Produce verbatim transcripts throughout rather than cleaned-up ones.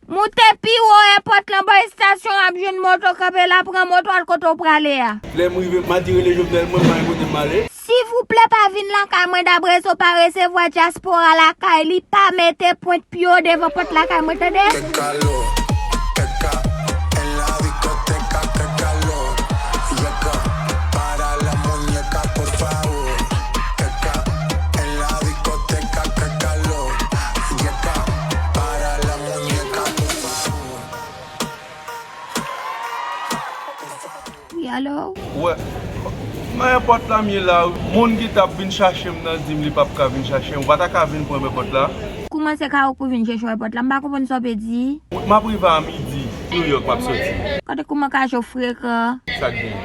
Moute pi wo èpòt lan, bò estasyon an, w ap jwenn moto kanpe la, pran moto al kote w prale a. Lè m rive, m a di rele Jovenel, mwen pa gen kote m ale. Silvouplè, pa vin lakay mwen, Dabrezo pa resevwa dyaspora lakay li, pa mete pwent pye w devan pòt lakay mwen, tande? Qué calor, qué ca-, en la discoteca, qué calor. Llega, para la muñeca, por favor. Qué ca-, en la discoteca, qué calor. Llega, para la muñeca, por favor. Wi, alo? Wè. Nan èpòt la m ye la, moun ki t ap vin chache m nan di m li p ap ka vin chache m, ou pa ta ka vin pran m èpòt la? Kouman se ka ou k pou vin chèche w èpòt la? M pa konprann sa w pe di. M ap rive a midi, New York m ap soti. Gade kouman Kajo frekan. Sa k gen?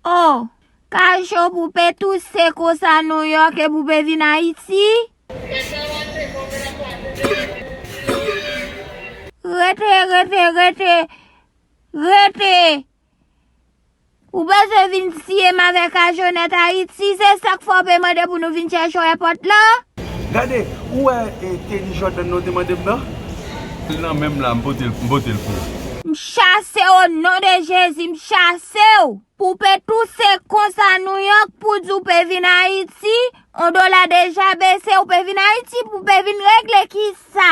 Oh, Kajo pou pe touse konsa New York epi w pe vin Ayiti? Rete, rete, rete, rete! Ou bezwen vin siye m avèk Kajo nèt Ayiti, se sa k fè w pe mande pou nou vin chèche w èpòt lan? Gade, ou wè, e, tenis Jordan nou te mande m nan? L nan men m la, m pote l, m pote l pou ou. M chase w, o non de Jezi, m chase w! Pou w pe touse konsa New York pou di w pe vin Ayiti, on dola deja bese, ou pe vin Ayiti pou w pe vin regle kisa?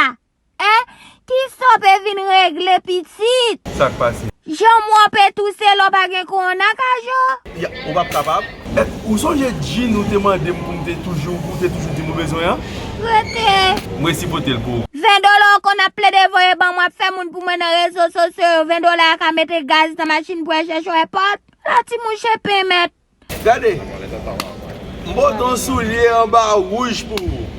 Hein? Kisa w pe vin regle, pitit? Sa k pase? Jan mwen pe touse lè w pa gen kowona, Kajo? Ya, ou p ap kapab. Et, ou sonje djin ou te mande m pou m te toujou, ou te toujou di m ou bezwen an? Rete. M resi pote l pou ou. Ven dola w konn ap plede voye ban mwen, ap fè moun pou mwen nan rezo sosyo yo, ven dola a ka mete gaz nan machin pou al chèche w èpòt? La ti mouche pen mèt. Gade, m pote yon soulye anba wouj pou ou.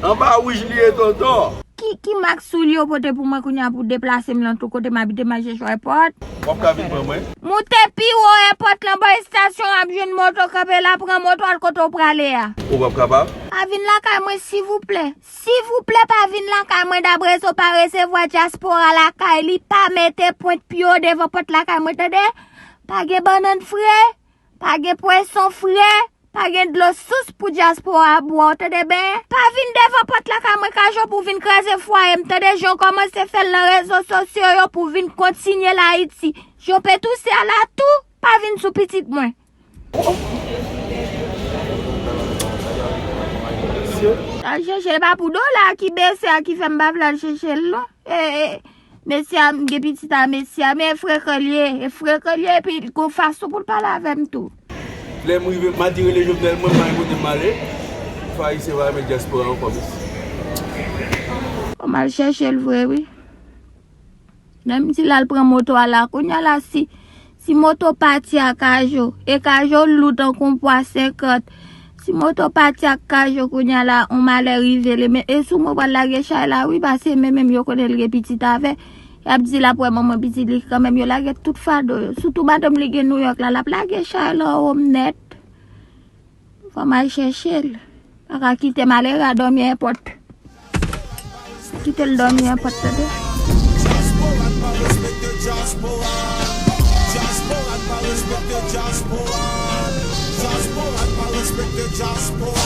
Anba wouj li ye, tonton. Ki, ki mak soulye w pote pou mwen kounye a pou deplase m nan tout kote m abite, m al chèche w èpòt? W ap ka vin pran mwen? Moute pi wo èpòt lan, bò estasyon an, w ap jwenn moto kanpe la, pran moto al kote w prale a. Ou p ap kapab? Pa vin lakay mwen, silvouplè. Silvouplè, pa vin lakay mwen, Dabrezo pa resevwa dyaspora lakay li, pa mete pwent pye w devan pòt lakay mwen, tande? Pa gen bannann fre, pa gen pwason fre, pa gen dlo sous pou dyaspora bwè, w tande byen? Pa vin devan pòt lakay mwen, Kajo, pou vin kraze fwaye m, tande? Jan w kòmanse fè l nan rezo sosyo yo pou vin kontinye l Ayiti. Jan w pe touse a la tou, pa vin sou pitit mwen. Al chèche l, e pa pou dola ki bese a ki fè m pa vle al chèche l non. E, e, mesye a, m gen pitit a mesye a, men e frekan l ye, e frekan l ye, epi l gon fason pou l pale avè m tou. Lè m rive, m a di rele Jovenel, mwen pa gen kote m ale. Fè ayisyen pa renmen dyaspora ankò, mesye. Bon, m al chèche l vre, wi. Lè m di l al pran moto a la, kounye a la, si, si moto pati a Kajo, e Kajo lou tankou yon pwa senkant, si moto pati ak Kajo kounye a la, yon malè rive l, e men, e sou mwen pral lage chay la, wi, paske men menm yo konnen l gen pitit avè, y ap di l ap wè manman pitit li kanmenm, yo lage tout fado yo. Sitou madanm li gen Nouyòk la, l ap lage chay la anwo m nèt. Fò m al chèche l. Pa ka kite malere a dòmi èpòt. Kite l dòmi èpòt, tande. Dyaspora pa respekte dyaspora. Dyaspora pa respekte dyaspora. Dyaspora pa respekte dyaspora.